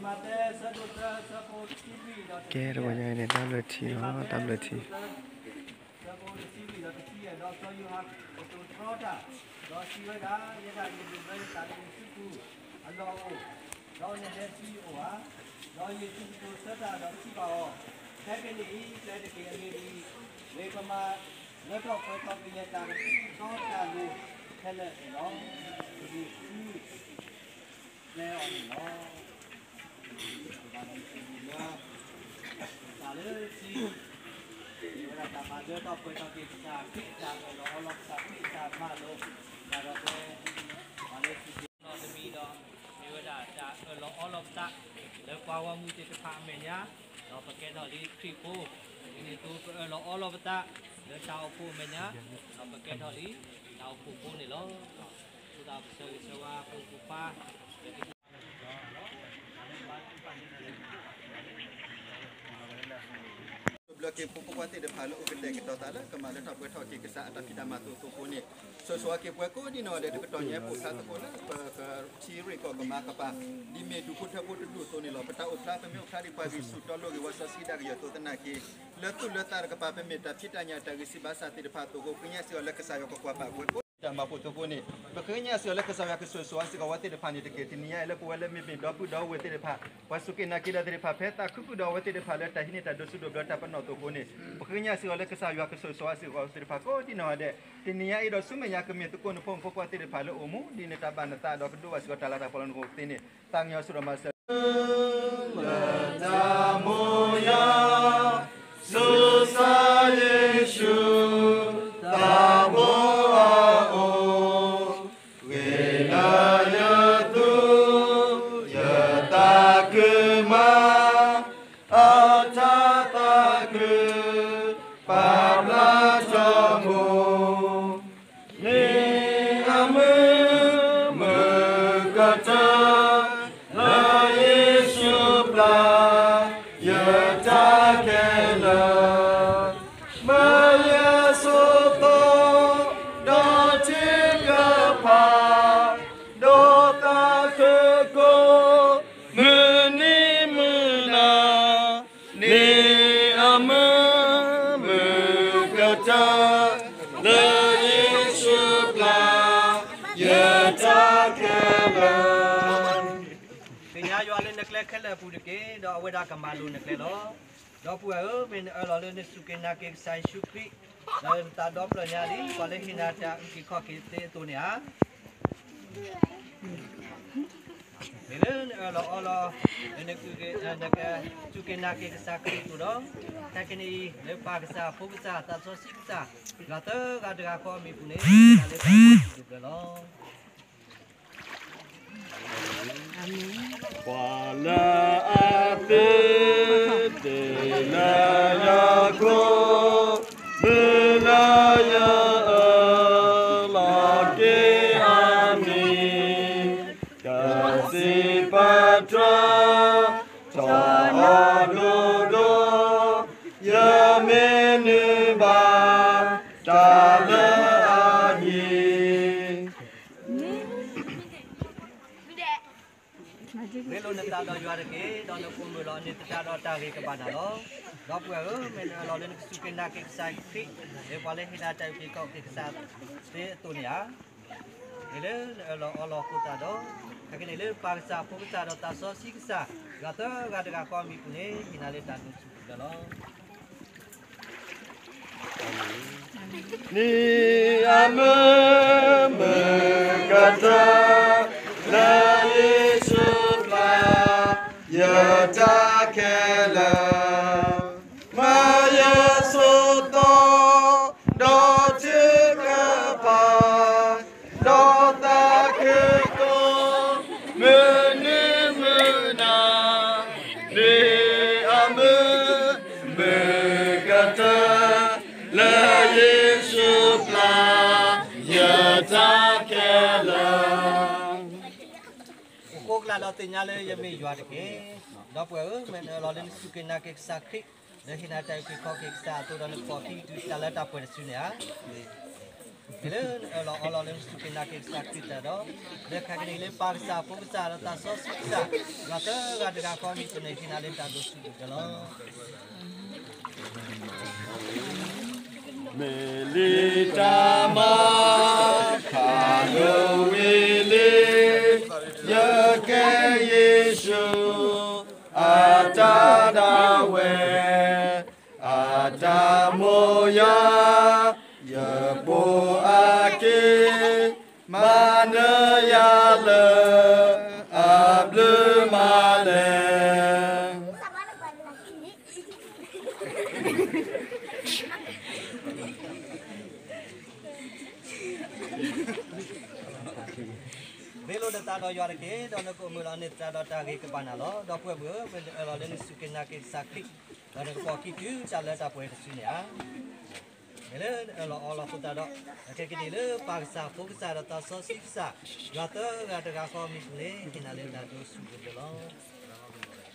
မးသဲ ဆၢဒိၣ်သၢ ဆၢဖိတဆံလွံၢ်ဒီးတဆံယဲၢ်, ကဲတဂီၤညါအံၤန့ၣ် တၢ်ဘျၢထံလီၤ, တၢ်ဘျၢထံ ဆၢဖိတဆံလွံၢ်ဒီးတဆံယဲၢ်, ဒီးစီၤယိၤဟၣ်ကတိၤတြီတၢ်, ဒီးစံးဝဲဒၣ်, ယဲဒၣ်ယဒိးဘျၢယသးလၢယစုပူၤအလီၢ်အိၣ်, ဒီးနဟဲဆူယအိၣ်ဧါ. ဒီးယ့ၣ်ၡူးကတိၤဆၢတၢ်ဒီးစံးဘၣ်အီၤ, ခဲကနံၣ်အံၤ ကျဲတက့ၢ်အဂ့ၢ်ဒ်အံၤ, မ့ၢ်ပမၤလၢထီၣ်ပှဲၤထီၣ်က့ၤယတၢ်ကသံၣ်ဒီတၢ်လိၤခဲလၢာ်န့ၣ်လီၤ. ပက့ၤဆူ ကျဲအီၤန့ၣ်လီၤ. လၢ တၢ်လၢထံ မ့ၢ်ဝဲဒၣ်တၢ်မၤလၢထီၣ်ပှဲၤထီၣ်က့ၤကစၢ်ခရံာ်အတၢ်အၢၣ်လီၤအီလီၤ, ကစၢ်ခရံာ်အတၢ်မၤလိာ်, တၢ်ဒီးပဝဲ မၤလၢထံက့ၤနီတမံၤဒီး မ့ၢ်ဝဲဒၣ်တၢ်အၢၣ်လီၤအီလီၤပသး လၢပှၤဂီၢ်မုၢ်သ့ၣ်တဖၣ်အမဲာ်ညါ, ဒီးပကဲထီၣ်လံခရံာ်ဖိ, ဒ်န့ၣ်အသိးပအၢၣ်လီၤအီလီၤပသး လၢတၢ်အိၣ်ဖှိၣ်အမဲာ်ညါ, ဒီးပကဲထီၣ်လံတၢ်အိၣ်ဖှိၣ်ဖိန့ၣ်လီၤ. အဃိသတးပဆၢဂ့ၤဆၢဝါဖိမုၣ်ဖိခွါ ဘျၢက့ၤပဖိပဝါသ့ၣ်တဖၣ်လၢအိၣ်ကတဲာ်ကတီၤသးလၢကမၤလၢထီၣ်ပှဲၤထီၣ်က့ၤကစၢ်အတၢ်ဖံးတၢ်မၤအသိးအသိးအဃိန့ၣ်, ဆိၣ်ဂ့ၤဆိၣ်ဝါက့ၤပှၤကိးဒ်နီၢ်ဂၤဒဲး တကတီၢ်ညါအံၤ ပအိၣ်ဖျါသကိးလၢပကထံရူၢ်ကီၢ်ကမၤကပၤ ဒ်မ့ၢ်ဒူၣ်ဖိထၢဖိတဒူၣ်အသိးန့ၣ်လီၤ. ပတၢ်အိၣ်ဖျါ ပမ့ၢ်အိၣ်ဖျါဒ်ပှၤဂံၢ်ဆူၣ်တီလိၤဂ့ၤ ဝါစီဆှံဒၣ်ကယီၤအသိးသနာ်က့, လၢသူၣ်လၢသးတကပၤ ပမ့ၢ်တၢ်ဖံးတၢ်ညၣ်တၢ်ဂံၢ်စၢ်ဘါစၢ်သ့ၣ်တဖၣ်အသိးအဃိ ပဃ့ကညးစ့ၢ်ကီးလၢကစၢ်ယွၤကကွၢ်ပာ်ပှၤကိးဒ်တၢ်မၤအသိးအဃိန့ၣ်, ပဃ့ကညးစ့ၢ်ကီးလၢကစၢ်ယွၤကဆိၣ်ဂ့ၤဆိၣ်ဝါစ့ၢ်ကီးအဝဲသ့ၣ်တဖၣ်န့ၣ်တက့ၢ်. တနံၤညါအံၤလၢပဝဲလၢမ့မ့ၢ်ဒီပုၢ်ဒီဝဲၢ်သ့ၣ်တဖၣ် ပှၤစူၢ်က့ၤနာ်က့ၤတၢ်သ့ၣ်တဖၣ် ဖဲသးခုဃုာ်ဒီးအဝဲသ့ၣ်တဖၣ်လၢတၢ်ဟံးန့ၢ်တၢ်ဒိးဆူၣ်ဒိးဘျၢတၢ်ပနီၣ်အသိးအဃိန့ၣ်, ပဃ့ကညးစ့ၢ်ကီးလၢကစၢ်ယွၤကဆိၣ်ဂ့ၤဆိၣ်ဝါစ့ၢ်ကီးအဝဲသ့ၣ်တဖၣ်ကိးဒ်နီၢ်ဂၤဒဲး. တနံၤညါအံၤဒီးဆူမဲာ်ညါ ကမ့ၢ်သကိးနဖိမုၣ်ဖိခွါသ့ၣ်တဖၣ်လၢအိၣ်မူ ဒ်နတၢ်ဘၣ်နသးဒီးကဒိးဘၣ်စ့ၢ်ကီးတၢ်လၤတၢ်ကပီၤလၢနကအိၣ်သ့န့ၣ် သးကညီၤဆူၣ်ဒီးမၤစၢၤ လၢတၢ်မိၢ်ယၤ ဆူကစၢ်ယ့ၣ်ၡူး တၢ်ဘိအအိၣ်, ဂ့ၤလၢယသူ ယသးခုမၤ အတၢ်သးခု ပာ်ဖျါထီဘိ မ့ၢ်အမုာ်မုာ်ကတၢၢ် လၢယ့ၣ်ၡူးပျၢ် ယတၢ်ခဲလၢာ်, မၤယၤဆိးသီ ဒီးထုကဖၣ် ဒီးသးခုကိး မုၢ်နံၤမုၢ်နၤ မ့ၢ်အမုာ်မုာ်ကတၢၢ် လၢယ့ၣ်ၡူးပျၢ် ယတၢ်ခဲလၢာ်. သ့ၣ်ညါယွၤလၢနကျဲခဲလၢာ်အပူၤတက့ၢ်, ဒီးအဝဲဒၣ်ကမၤလိၤနကျဲလီၤ. ဒီပုၢ်ဝဲၢ်ဧၢ, မ့ၢ်နအၢၣ်လီၤလၢနစူၢ်က့ၤနာ်က့ၤကစၢ်ယ့ၣ်ၡူးခရံာ် ဒီးနသးဒီဖျၢၣ်ညါလံ ပှၤလၢဟ့ၣ်နၤတၢ်အုၣ်က့ၤခီၣ်က့ၤသ့အသိးန့ၣ်ဧါ. မ့ၢ်လၢနအၢၣ်လီၤအီလီၤ လၢနက နကစူၢ်က့ၤနာ်က့ၤကစၢ်ခရံာ်အသိးဒီး, ခဲကနံၣ်အံၤ လၢပၢ်ကစၢ် ဖိကစၢ် သးစီဆှံကစၢ် ယွၤသၢဂၤတဂၤဃီအမံၤပူၤန့ၣ် ယွၤလၢတၢ်ကူၣ်ဘျၢလီၤ. ပှၤလၢအသ့တ့ၢ်လၢယၤကိာ်, မုၢ်လၢယအၢၣ်လီၤက့ၤအမံၤ, ကစံးပတြၢၤ ထီၣ်အီၤဒိၣ်ဒိၣ်, ယမ့ၢ်နုာ်ဘၣ် တၢ်လၢအဟံၣ် ရ့လိာ်နသးဒီးယွၤတက့ၢ်, ဒီးနကအိၣ်မုာ်လီၤန့ၢ်သတးဒီးတၢ်ဂ့ၤကဘၣ်နၤလီၤ. ဒီပုၢ်ဝဲၢ်ဧၢ, မ့ၢ်နအၢၣ်လီၤလၢနကစူၢ်က့ၤနာ်က့ၤကစၢ်ခရံာ်, လၢပှၤလၢဟ့ၣ်နၤတၢ်အုၣ်က့ၤခီၣ်က့ၤကစၢ်သ့အသိးန့ၣ်ဧါ. မ့ၢ်လၢနအၢၣ်လီၤအီလီၤအဃိသတးဒီး, ခဲကနံၣ်လၢပၢ်ကစၢ် ဖိကစၢ် ဒီးသးစီဆှံကစၢ်, ယွၤသၢဂၤတဂၤဃီအမံၤပူၤန့ၣ် ဟ့ၣ်နၤလၢတၢ်ဒိးဆူၣ်ဒိးဘျၢလီၤ. မ့ၢ်အမုာ်မုာ်ကတၢၢ် လၢယ့ၣ်ၡူးပျၢ် ယတၢ်ခဲလၢာ်, မၤယၤဆိးသီ ဒီးထုကဖၣ် ဒီးသးခုကိး မုၢ်နံၤမုၢ်နၤ, မ့ၢ်အမုာ်မုာ်ကတၢၢ် လၢယ့ၣ်ၡူးပျၢ် ယတၢ်ခဲလၢာ်. အိၣ်ဃိကလာ်ဒီးသ့ၣ်ညါလၢယမ့ၢ်ယွၤတက့ၢ်. ဒီပုၢ်ဝဲၢ်ဧၢ, မ့ၢ်နအၢၣ်လီၤလၢနစူၢ်က့ၤနာ်က့ၤကစၢ်ခရံာ်, လၢဟ့ၣ်နၤတၢ်အုၣ်က့ၤခီၣ်က့ၤကစၢ်အသိးဒီး နကဖီၣ်ခံကတုၤတၢ်လၢတၢ်ပှဲၤတစုန့ၣ်ဧါ. မ့ၢ်လၢနအၢၣ်လီၤအီလီၤလၢနစူၢ်က့ၤနာ်က့ၤကစၢ်ခရံာ်တၢ်ဒီး, လၢခဲကနံၣ်အံၤလၢပၢ်ကစၢ် ဖိကစၢ်ဒီးသးစီဆှံကစၢ်, ယွၤသၢဂၤတဂၤဃီအမံၤအပူၤန့ၣ် ဟ့ၣ်နၤလၢတၢ်ဒိးဆူၣ်ဒိးကၢၤလီၤ. မ့ၢ်လံတၢ်မၤ ဖးဒိၣ်ဝံၤလံ, ယကဲယ့ၣ်ၡူး အတၢ်ဒၣ်ဝဲ, အတၢ်မိၢ်ယၤ, ယပိာ်အက့ၤ, မၤနၢၤယၤလၢ အဘျုးမးလဲၣ်. ရ့လိာ်နသးဒီးယွၤတက့ၢ်, ဒီးနကအိၣ်မုာ်လီၤနသးဒီးတၢ်ဂ့ၤကဘၣ်နၤလီၤ. ဒီပုၢ်ဝဲၢ်မုၣ်ဧၢ, မ့ၢ်နအၢၣ်လီၤလၢနကစူၢ်က့ၤနာ်က့ၤကစၢ်ခရံာ်, ဒီးနကပိာ်အခံတုၤတၢ်လၢတၢ်ပှဲၤတစုန့ၣ်ဧါ. မ့ၢ်လၢနအၢၣ်လီၤအီလီၤအဃိသတးဒီး, ခဲကနံၣ်အံၤလၢပၢ်ကစၢ် ဖိကစၢ်ဒီးသးစီဆှံကစၢ်, ယွၤသၢဂၤတဂၤဃီအမံၤအပူၤန့ၣ် ဟ့ၣ်နၤလၢတၢ်ဒိးဆူၣ်ဒိးကၢၤလီၤ.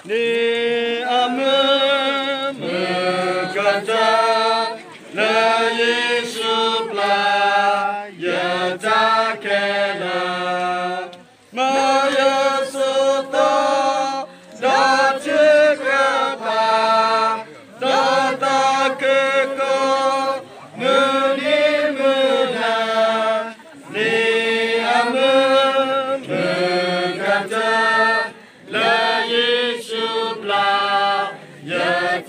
န့ၣ်အမုာ်မုာ်ကတၢၢ်, လၢယ့ၣ်ၡူးပျၢ် ယတၢ်ခဲလၢာ်, မၤယဆိးသီ, ဒီးထုကဖၣ်, ဒီးသးခုကိး, မုၢ်နံၤမုၢ်နၤ, န့ၣ်အမုာ်မုာ်ကတၢၢ်, လၢယ့ၣ်ၡူးပျၢ် ယ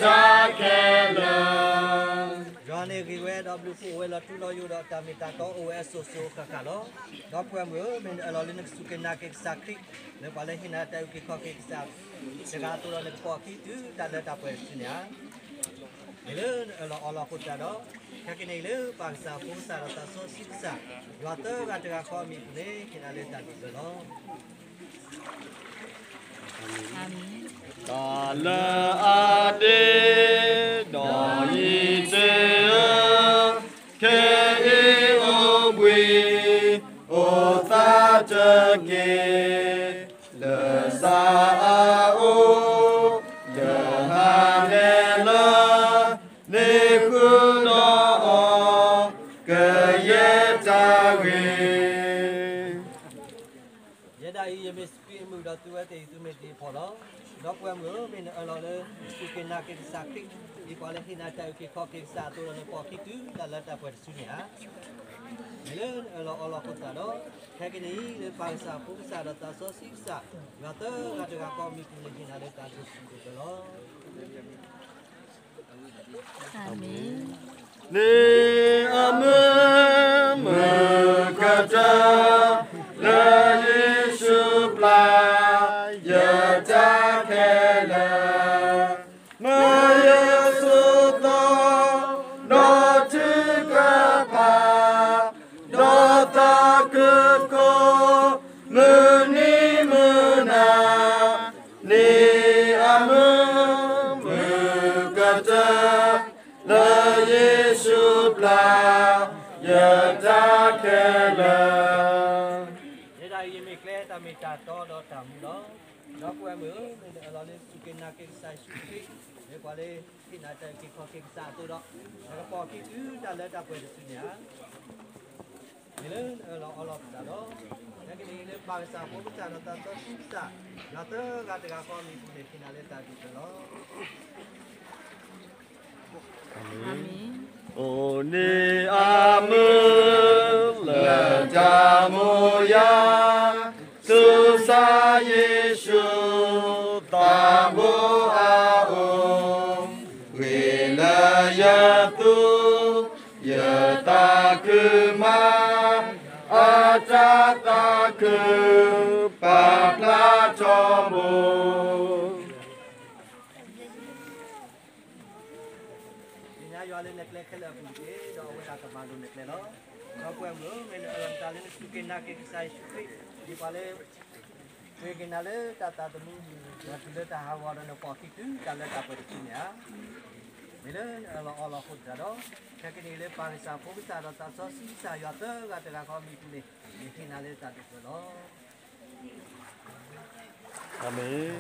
တၢ်ခဲလၢာ်. ယွၤန့ၣ်ဂ့ၤဝဲဒီးဘျုးဖှိၣ်ဝဲလီၤထူလီၤယိာ်ဒီးတၢ်မ့ၢ်တၢ်တီအိၣ်ဝဲအစိၤစိၤအဃၣ်ဃၣ်လီၤ. ဒီပုၢ်ဝဲၢ်မုၣ်ဧၢ, မ့ၢ်နအၢၣ်လီၤလၢနကစူၢ်က့ၤနာ်က့ၤကစၢ်ခရံာ်, လၢပှၤလၢဟ့ၣ်နၤတၢ်အုၣ်က့ၤခီၣ်က့ၤကစၢ်တဂၤအသိးဒီး နကပိာ်အခံတုၤတၢ်လၢတၢ်ပှဲၤတစုန့ၣ်ဧါ. မ့ၢ်လၢနအၢၣ်လီၤအီလီၤအဃိသတးဒီး, ခဲကနံၣ်အံၤလၢပၢ်ကစၢ် ဖိကစၢ်ဒီးသးစီဆှံကစၢ်, ယွၤသၢဂၤတဂၤဃီအမံၤအပူၤန့ၣ် ဟ့ၣ်နၤလၢတၢ်ဒိးကၢၤလီၤ. တၢ်လၢအဒ့, ဒီးယံၤတ့ၢ်ဧၢ, ခဲအံၤအိၣ်ဘှံး, အိၣ်သးတက့ၢ်, လၢစးအအိၣ်, ယဟးနဲၣ်လၢ, န့ၢ်ဃုာ်ဒီးအီၤ, ကယဲၢ်တၢ်ဂ့ၤ. ယဲဒၣ်အံၤ ယမ့ၢ်စပံးအမုၢ်ဒီးသုဝဲသ့ၣ်အံၤ သုမ့ၢ်သ့ၣ်တဖၣ်လီၤ. ဒီပုၢ်ဝဲၢ်မုၣ်ဧၢ, မ့ၢ်နအၢၣ်လီၤလၢ နစူၢ်က့ၤနာ်က့ၤကစၢ်ခရံာ်, ဒ်ပှၤလၢဟ့ၣ်နၤတၢ်အုၣ်က့ၤခီၣ်က့ၤကစၢ်အသိးဒီး နကပိာ်အခံတုၤတၢ်လၢတၢ်ပှဲၤတစုန့ၣ်ဧါ. မ့ၢ်လၢနအၢၣ်လီၤအီလီၤအဃိသတးဒီး, ခဲကနံၣ်အံၤလၢပၢ်ကစၢ် ဖိကစၢ်ဒီးသးစီဆှံကစၢ်, ယွၤသၢဂၤတဂၤဃီအမံၤအပူၤန့ၣ် ဟ့ၣ်နၤလၢတၢ်ဒိးဆူၣ်ဒိးကၢၤလီၤ. န့ၣ်အမုာ်မုာ်ကတၢၢ်, လၢယ့ၣ်ၡူးပျၢ်, ယတၢ်ခဲလၢာ်, မၤယဆိးသီ, ဒီးထုကဖၣ်, ဒီးသးခုကိး, မုၢ်နံၤမုၢ်နၤ, န့ၣ်အမုာ်မုာ်ကတၢၢ်, လၢယ့ၣ်ၡူးပျၢ်, ယတၢ်ခဲလၢာ်. ယဲဒၣ်အံၤ ယမ့ၢ်ကျဲတၢ်မ့ၢ်တၢ်တီဒီးတၢ်မူလီၤ. ဒီပုၢ်ဝဲၢ်မုၣ်ဧၢ, မ့ၢ်နအၢၣ်လီၤလၢနစူၢ်က့ၤနာ်က့ၤကစၢ်ယ့ၣ်ၡူးခရံာ်, လၢပှၤလၢဟ့ၣ်နၤတၢ်အုၣ်က့ၤခီၣ်က့ၤကစၢ်အသိးဒီး, နကပိာ်အခံတုၤတၢ်လၢတၢ်ပှဲၤတစုန့ၣ်ဧါ. မ့ၢ်လၢနအၢၣ်လီၤအီလီၤအဃိသတးဒီး, ခဲကနံၣ်အံၤလၢပၢ်ကစၢ် ဖိကစၢ်ဒီးသးစီဆှံကစၢ်, ယွၤသၢဂၤတဂၤဃီအမံၤအပူၤန့ၣ် ဟ့ၣ်နၤလၢတၢ်ဒိးကၢၤလီၤ. အိၣ်န့ၢ်အမုာ်လၢတၢ်မိၢ်ယၤ, သူၣ်စၢ်ယ့ၣ်ၡူးသးဘိအအိၣ်, ဂ့ၤလၢယသူၣ်, ယသးခုမး, အတၢ်သးခု, ပာ်ဖျါထီဘိ. သ့ၣ်ညါယွၤလၢနကျဲခဲလၢာ်အပူၤတက့ၢ်, ဒီးအဝဲဒၣ်ကမၤလိၤနကျဲလီၤ. ဒီပုၢ်ဝဲၢ်မုၣ်ဧၢ, မ့ၢ်နအၢၣ်လီၤမတၤလၢနစူၢ်က့ၤနာ်က့ၤကစၢ်ယ့ၣ်ၡူးခရံာ်, ဒ်ပှၤလၢ ပှ့ၤက့ၤနၤလၢတၢ်သးသမူ, ဒီးတုၤလၢတၢ်ဟးဂီၤဒီးနပိာ်အခံတုၤတၢ်လၢတၢ်ပှဲၤတစုန့ၣ်ဧါ. မ့ၢ်လၢနအၢၣ်လီၤအီလီၤအဃိသတးဒီး, ခဲကနံၣ်အံၤလၢပၢ်ကစၢ် ဖိကစၢ်ဒီးသးစီဆှံကစၢ် ယွၤသၢဂၤတဂၤဃီအမံၤအပူၤန့ၣ်, ယဟ့ၣ်နၤလၢတၢ်ဒိးကၢၤလီၤ.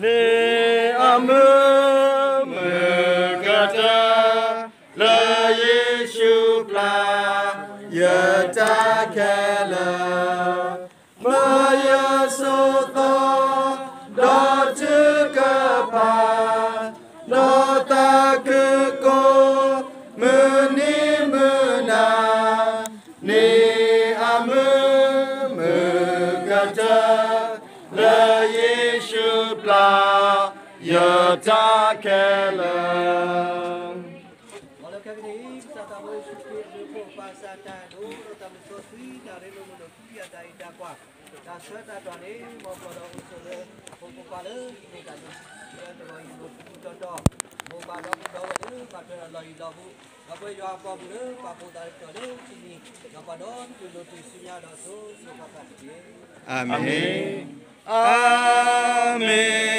န့ၣ်အမုာ်မုာ်ကတၢၢ်, လၢ တၢ်တၢ်လၢယ့ၣ်ၡူးပျၢ် ယတၢ်ခဲလၢာ်. မ်လၢခဲကနံၣ်အံၤ ကစၢ်သးဘိယ့ၣ်ၡူးခရံာ်အဘျုးအဖှိၣ် ပၢ်စၢ်တၢ်အဲၣ်ဒိၣ်ဒီးတၢ်မုၢ်စီဆှံ တၢ်ရ့လိာ်မုာ်လိာ်ကံ အတၢ်အံးတၢ်ကွၢ် တၢ်ဆၢတၢ်တွၢ်န့ၣ် မ်ပှၤဒီးအိၣ်ဆိးလၢ ဖိပၢ်လၢမ့ၢ်တၢ်ဒိၣ် လၢတဂီၤအံၤ လိၤထူတီတီ, မိၢ်ပၢ်ဒီပုၢ်ဒီဝဲၢ်လၢ ဘၣ်ထွဲဒီးလီၢ်ယံၤလီၢ်ဘူး, ဒီပုၢ်ဝဲၢ်ယွၤအပှၤဘူးလၢ ပာ်ဖှိၣ်သးတတီၤလၢထံနံၤ, ဒီးပှၤဒီတကလုာ်လိၤတ့ၢ်ဆူညါဒီး ဆိၣ်ဂ့ၤဘၣ်တက့ၢ်. အၤမ့ၣ်, အၤမ့ၣ်.